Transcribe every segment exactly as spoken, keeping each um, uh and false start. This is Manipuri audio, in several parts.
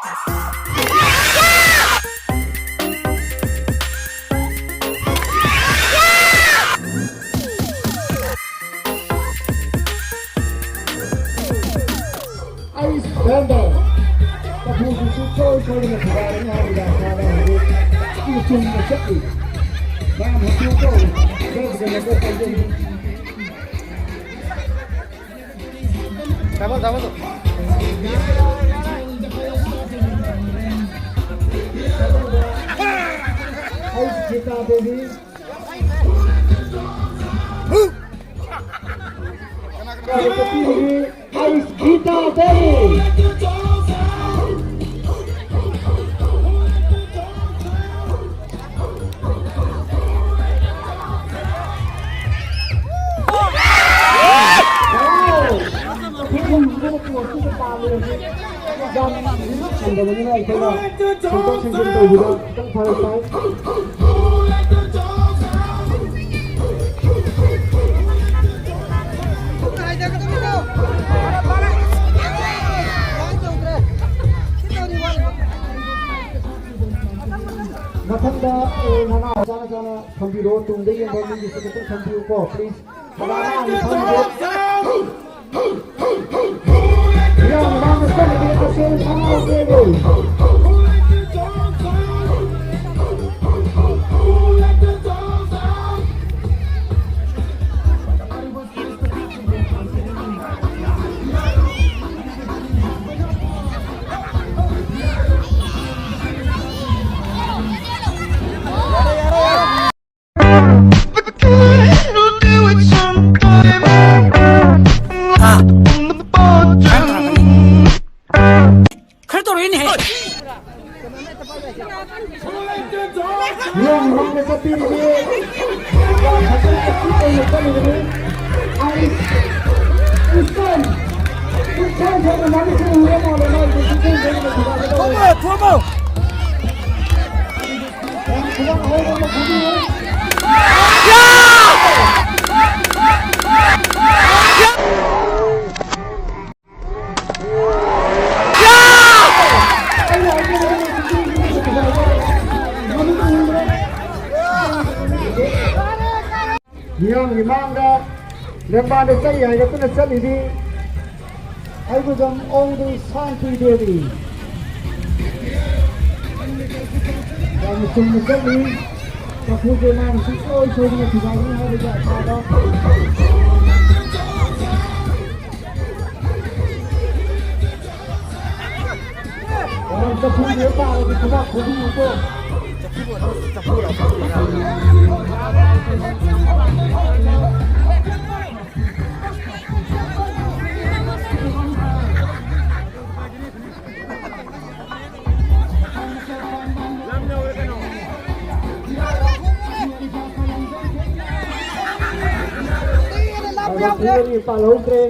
ꯑꯩ ꯁꯔꯦꯟꯗꯔ꯫ ꯃꯄꯨꯁꯤꯁꯨ ꯁꯣꯏ ꯁꯣꯏꯗꯅ ꯊꯨꯒꯥꯏꯔꯅꯤ ꯍꯥꯏꯕꯗ ꯃꯥꯅ ꯍꯧꯖꯤꯛ ꯌꯥꯝꯅ ꯆꯨꯝꯅ ꯆꯠꯂꯤ꯫ ꯃꯌꯥꯝ ꯍꯧꯖꯤꯛ ꯇꯧꯔꯤ꯫ ꯁꯣꯏꯗꯅ ꯃꯀꯣꯛ ꯄꯥꯏꯖꯔꯤ꯫ ꯊꯝꯃꯣ, ꯊꯝꯃꯣ꯫ ꯑꯩ ꯒꯤꯇꯥ ꯗꯦꯕꯤ꯫ ꯀꯥꯔꯣꯄꯇꯤꯒꯤ ꯑꯩ ꯒꯤꯇꯥ ꯗꯦꯕꯤ꯫ ꯁꯦꯡꯗꯣꯛ ꯁꯦꯡꯖꯤꯟ ꯇꯧꯕꯗ ꯈꯤꯇꯪ ꯐꯔꯛ ꯇꯥꯏ꯫ ꯃꯊꯪꯗ, ꯑꯦ, ꯅꯅꯥꯎ ꯆꯥꯅ ꯆꯥꯅ ꯊꯝꯕꯤꯔꯣ, ꯇꯨꯡꯗ ꯌꯦꯡꯕ ꯃꯤꯒꯤꯁꯨ ꯈꯤꯇꯪ ꯊꯝꯕꯤꯌꯨꯀꯣ, please꯫ ꯃꯃꯥꯡ ꯃꯃꯥꯡꯗ ꯆꯠꯂꯤꯕ ꯑꯁꯦ ꯃꯃꯥꯡ ꯆꯦꯜꯂꯤ꯫ ꯈꯔ ꯇꯧꯔꯛꯏꯅꯦꯍꯦ꯫ ꯃꯤꯌꯥꯝ ꯃꯃꯥꯡꯗ ꯆꯠꯄꯤꯔꯤꯕꯤ ꯌꯥꯝ ꯐꯖꯅ active ꯑꯣꯏꯅ ꯆꯠꯂꯤꯕꯅꯤ꯫ ꯑꯥꯏꯁ ꯏꯁꯇꯟ ꯏꯁꯇꯟ ꯁꯦꯡꯅ ꯃꯥꯒꯤ ꯁꯤ ꯎꯔꯦ ꯃꯥꯜꯂꯦ ꯃꯥꯒꯤ ꯏꯁꯇꯟ ꯁꯦꯡꯅ ꯊꯨꯒꯥꯏꯒꯗꯧꯔꯦ꯫ ꯊꯣꯝꯃꯣ, ꯊꯣꯝꯃꯣ꯫ ꯌꯥꯝ ꯈꯨꯕꯥꯛ ꯑꯍꯧꯕ ꯑꯃ ꯐꯨꯕꯤꯌꯨ꯫ ꯃꯤꯌꯥꯝꯒꯤ ꯃꯥꯡꯗ ꯂꯦꯡꯕꯥꯟꯗ ꯆꯩ ꯍꯥꯏꯒꯠꯇꯨꯅ ꯆꯠꯂꯤꯕꯤ ꯑꯩꯕꯨꯗꯝ ꯑꯣꯡꯗꯨ ꯁꯥꯟꯇꯤ ꯗꯦꯕꯤ꯫ ꯌꯥꯝꯅ ꯆꯨꯝꯅ ꯆꯠꯂꯤ꯫ ꯆꯐꯨꯁꯦ ꯃꯥꯅ ꯁꯨꯡꯁꯣꯏ ꯁꯣꯏꯗꯅ ꯊꯨꯒꯥꯏꯒꯅꯤ ꯍꯥꯏꯕꯒꯤ ꯑꯁꯥꯗ꯫ ꯃꯌꯥꯝ ꯆꯐꯨꯁꯦ ꯇꯥꯔꯗꯤ ꯈꯨꯕꯥꯛ ꯈꯨꯕꯤꯌꯨꯀꯣ꯫ ꯄꯥꯜꯍꯧꯗ꯭ꯔꯦ꯫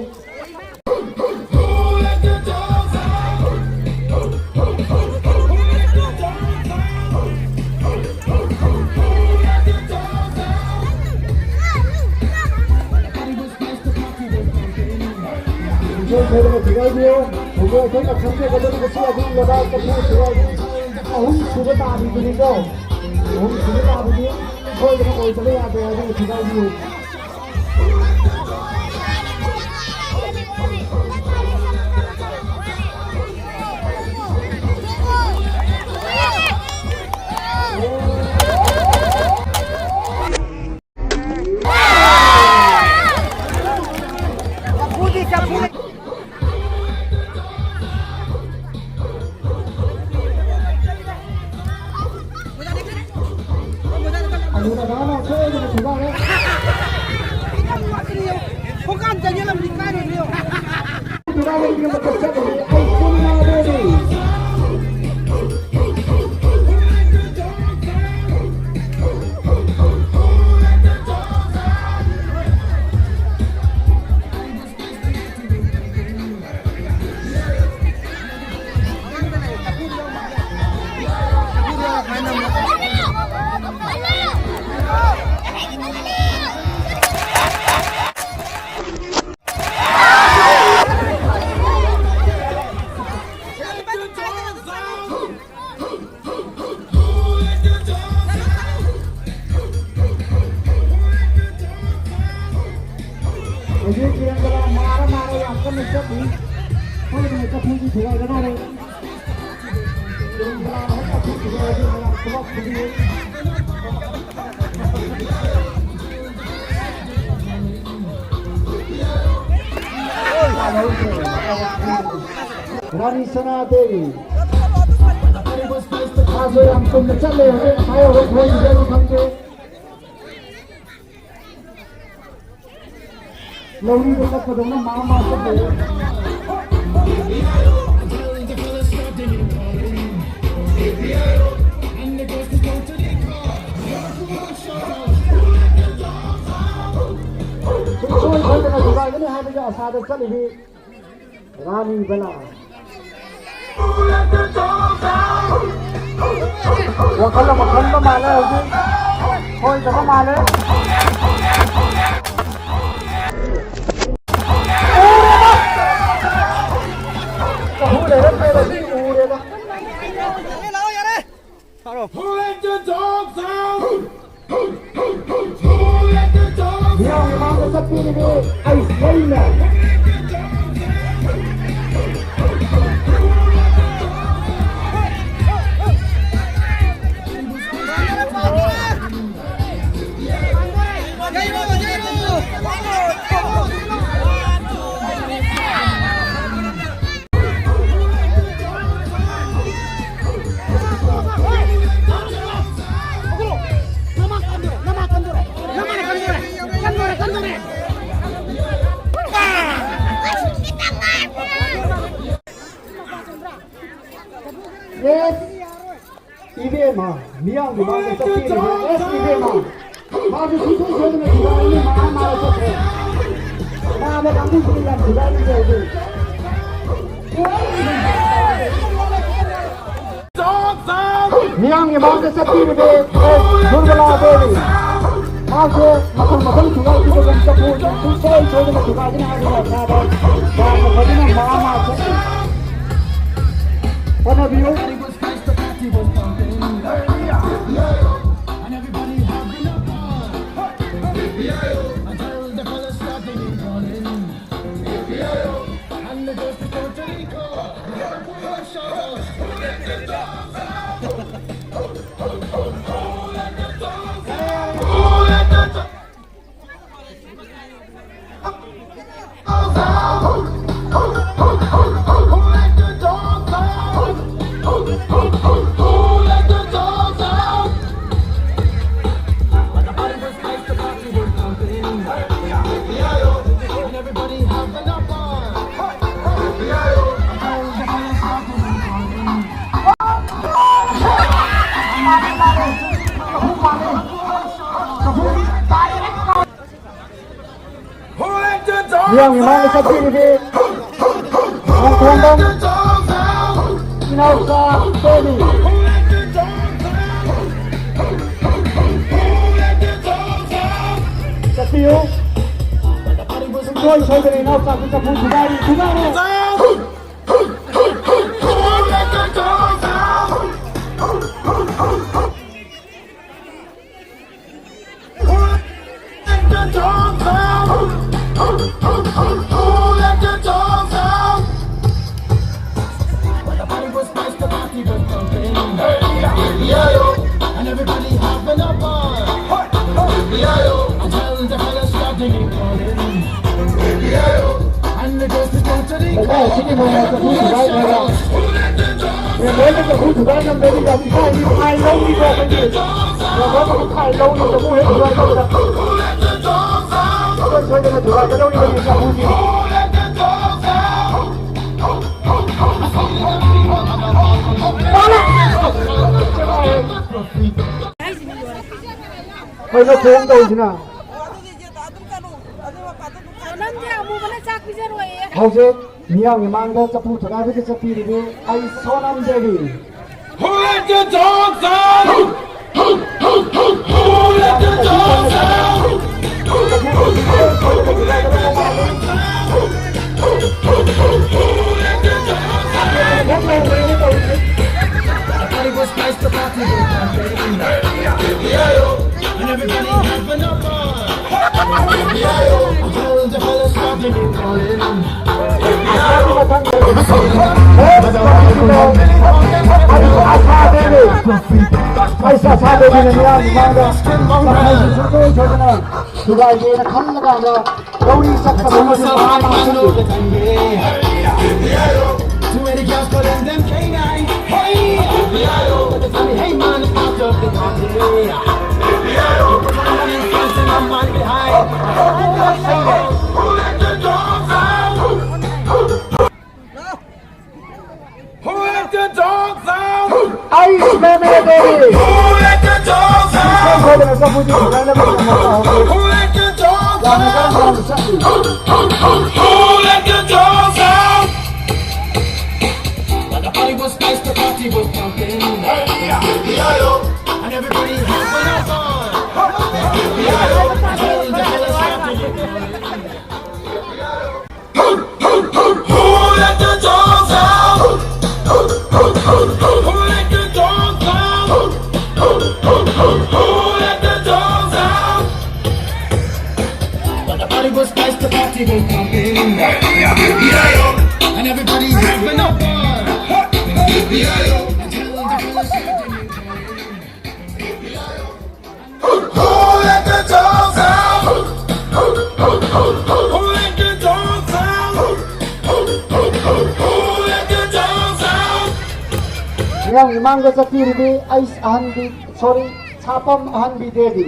ꯏꯆꯦꯜ ꯊꯣꯏꯗꯅ ꯊꯨꯒꯥꯏꯕꯤꯌꯨ꯫ ꯍꯧꯖꯤꯛ ꯑꯩꯈꯣꯏꯅ ꯈꯪꯖꯒꯗꯧꯔꯤꯕꯁꯤ ꯑꯗꯨꯝ ꯂꯩꯕꯥꯛ ꯆꯐꯨ ꯊꯨꯒꯥꯏꯕꯤ ꯑꯍꯨꯝ ꯁꯨꯕ ꯇꯥꯕꯤꯗꯨꯅꯤꯀꯣ꯫ ꯑꯍꯨꯝ ꯁꯨꯕ ꯇꯥꯕꯤꯗꯤ ꯁꯣꯏꯗꯅ ꯑꯣꯏꯗꯕ ꯌꯥꯗꯦ, ꯑꯗꯨꯅ ꯊꯨꯒꯥꯏꯕꯤꯌꯨ꯫ ꯑꯗꯨꯅ ꯅꯍꯥꯟꯅ ꯁꯣꯏꯗꯅ ꯊꯨꯒꯥꯏꯔꯦ꯫ ꯍꯧꯖꯤꯛ ꯏꯔꯪ ꯃꯥꯔ ꯃꯥꯔ ꯌꯥꯝ ꯀꯟꯅ ꯆꯠꯂꯤ꯫ ꯑꯩꯈꯣꯏꯅ ꯆꯐꯨꯁꯤ ꯊꯨꯒꯥꯏꯒꯗꯧꯔꯦ꯫ ꯏꯔꯪ ꯍꯦꯛ ꯆꯐꯨ ꯊꯨꯒꯥꯏꯔꯗꯤ ꯃꯌꯥꯝ ꯊꯕꯛ ꯈꯨꯗꯤꯡꯃꯛ ꯔꯥꯅꯤ ꯁꯅꯥ ꯗꯦꯕꯤ꯫ ꯃꯥꯁꯨ ꯌꯥꯝ ꯆꯨꯝꯅ ꯆꯠꯂꯦ꯫ ꯍꯧꯖꯤꯛ ꯉꯁꯥꯏ ꯍꯧꯔꯛ ꯃꯣꯏꯒꯤꯗꯤ ꯑꯩ ꯈꯪꯗꯦ꯫ ꯂꯧꯔꯤꯗ ꯆꯠꯄꯗꯧꯅ ꯃꯥ ꯃꯥ ꯆꯠꯂꯦ꯫ ꯁꯨꯡꯁꯣꯏ ꯁꯣꯏꯗꯅ ꯊꯨꯒꯥꯏꯒꯅꯤ ꯍꯥꯏꯕꯒꯤ ꯑꯁꯥꯗ ꯆꯠꯂꯤꯕꯤ ꯔꯥꯅꯤ ꯕꯂꯥ꯫ ꯋꯥꯈꯜ ꯑꯃ ꯈꯟꯕ ꯃꯥꯜꯂꯦ ꯍꯧꯖꯤꯛ꯫ ꯁꯣꯏꯗꯕ ꯃꯥꯜꯂꯦ꯫ ꯆꯐꯨ ꯂꯩꯔꯛꯇ꯭ꯔꯦꯗ, ꯁꯤ ꯎꯔꯦꯗ꯫ Who let the dogs out? Who let the dogs out? ꯃꯤꯌꯥꯝꯒꯤ ꯃꯥꯡꯗ ꯆꯠꯄꯤꯔꯤꯕꯤ ꯑꯩ ꯁꯣꯏꯅ꯫ Yes. ꯏꯕꯦꯝꯃ, ꯃꯤꯌꯥꯝꯒꯤ ꯃꯥꯡꯗ ꯆꯠꯄꯤꯔꯤꯕ ꯑꯦꯁ ꯏꯕꯦꯝꯃ, ꯃꯥꯁꯨ ꯁꯨꯡꯁꯣꯏ ꯁꯣꯏꯗꯅ ꯊꯨꯒꯥꯏꯔꯅꯤ, ꯃꯥ ꯃꯥ ꯆꯠꯈ꯭ꯔꯦ꯫ ꯃꯥ ꯑꯃ ꯀꯥꯡꯕꯨꯁꯤꯅ ꯌꯥꯝ ꯊꯨꯒꯥꯏꯔꯤꯁꯦ ꯍꯧꯖꯤꯛ꯫ ꯃꯤꯌꯥꯝꯒꯤ ꯃꯥꯡꯗ ꯆꯠꯄꯤꯔꯤꯕ ꯑꯦꯁ ꯗꯨꯔꯕꯂꯥ ꯗꯦꯕꯤ, ꯃꯥꯁꯨ ꯃꯊꯪ ꯃꯊꯪ ꯊꯨꯒꯥꯏꯈꯤꯕꯒꯨꯝ ꯆꯠꯄ ꯁꯨꯡꯁꯣꯏ ꯁꯣꯏꯗꯅ ꯊꯨꯒꯥꯏꯒꯅꯤ ꯍꯥꯏꯕꯒꯤ ꯑꯁꯥꯗ ꯌꯥꯝꯅ ꯐꯖꯅ ꯃꯥ ꯃꯥ ꯆꯠꯂꯤ꯫ ꯍꯣꯠꯅꯕꯤꯌꯨ꯫ Until the fellas start to get on. ꯃꯤꯌꯥꯝꯒꯤ ꯃꯥꯡꯗ ꯆꯠꯄꯤꯔꯤꯕꯤ ꯅꯣꯡꯊꯣꯝꯕꯝ ꯏꯅꯥꯎꯆꯥ ꯇꯣꯝꯕꯤ꯫ ꯆꯠꯄꯤꯌꯨ꯫ ꯁꯨꯡꯁꯣꯏ ꯁꯣꯏꯗꯅ ꯏꯅꯥꯎꯆꯥꯒꯤ ꯆꯐꯨ ꯊꯨꯒꯥꯏꯔꯤ, ꯊꯨꯒꯥꯏꯔꯤ꯫ And everybody having a ball. And tell the fellas that they need calling. And the girls is dancing. ꯀꯩꯅꯣ ꯈꯣꯡ ꯇꯧꯔꯤꯁꯤꯅ? ꯁꯣꯅꯝꯁꯦ ꯑꯃꯨꯕꯅ ꯆꯥꯛ ꯄꯤꯖꯔꯣꯏꯌꯦ꯫ ꯍꯧꯖꯤꯛ ꯃꯤꯌꯥꯝꯒꯤ ꯃꯥꯡꯗ ꯆꯐꯨ ꯊꯨꯒꯥꯏꯕꯒꯤ ꯆꯠꯄꯤꯔꯤꯕꯤ ꯑꯩ Sonam Devi. Who let the dogs out? Who let the dogs out? Everybody was nice to party. And everybody having a ball. Tell the fellas that they need calling. ꯑꯩꯁꯦ ꯑꯁꯥꯕꯒꯤꯅ ꯃꯤꯌꯥꯝꯒꯤ ꯃꯥꯡꯗ ꯁꯛꯅꯩꯁꯤ ꯁꯨꯡꯁꯣꯏ ꯁꯣꯏꯗꯅ ꯊꯨꯒꯥꯏꯒꯦꯅ ꯈꯜꯂꯀꯥꯟꯗ ꯂꯧꯔꯤ ꯆꯠꯄꯗ ꯑꯃꯁꯨ ꯃꯍꯥꯛꯅ ꯈꯜꯂꯤ꯫ Too many girls calling them K nine. Hey, but they tell me, hey man, it's not just the party. Put on the pants and I'm on behind. Who let the dogs out? Who let the dogs out? Ice Meme Baby. Who let the dogs out? Who let the dogs out? Who let the dogs out? When the party was nice, the party was pumping. And everybody had fun. Who let the dogs out? Who let the dogs out? Who let the dogs out? When the party was nice, the party was pumping. And everybody having a ball. Until the fellas started to Who let the dogs out? Who let the dogs out? Who let the dogs out? ꯃꯤꯌꯥꯝꯒꯤ ꯃꯥꯡꯗ ꯆꯠꯄꯤꯔꯤꯕꯤ ꯑꯩꯁ ꯑꯍꯟꯕꯤ, ꯁꯣꯔꯤ, ꯁꯥꯄꯝ ꯑꯍꯟꯕꯤ ꯗꯦꯕꯤ꯫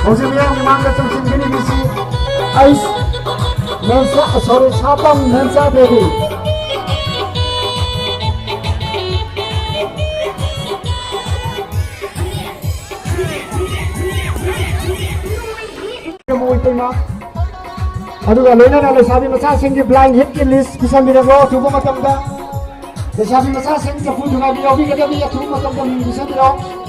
ꯍꯧꯖꯤꯛ ꯃꯤꯌꯥꯝꯒꯤ ꯃꯥꯡꯗ ꯆꯪꯁꯤꯟꯕꯤꯔꯤꯕꯁꯤ ꯑꯩꯁ ꯃꯦꯝꯆꯥ, ꯁꯣꯔꯤ, ꯁꯥꯄꯝ ꯃꯦꯝꯆꯥ ꯗꯦꯕꯤ꯫ ꯃꯣꯏ ꯇꯩꯃ꯫ ꯑꯗꯨꯒ ꯂꯣꯏꯅꯅ ꯂꯩꯁꯥꯕꯤ ꯃꯆꯥꯁꯤꯡꯒꯤ blind heat ꯀꯤ list ꯄꯤꯁꯟꯕꯤꯔꯛꯂꯣ ꯑꯊꯨꯕ ꯃꯇꯝꯗ꯫ ꯂꯩꯁꯥꯕꯤ ꯃꯆꯥꯁꯤꯡ ꯆꯐꯨ ꯊꯨꯒꯥꯏꯕ ꯌꯥꯎꯕꯤꯒꯗꯕꯅꯤ, ꯑꯊꯨꯕ ꯃꯇꯝꯗ ꯃꯤꯡ ꯄꯤꯁꯟꯕꯤꯔꯛꯑꯣ꯫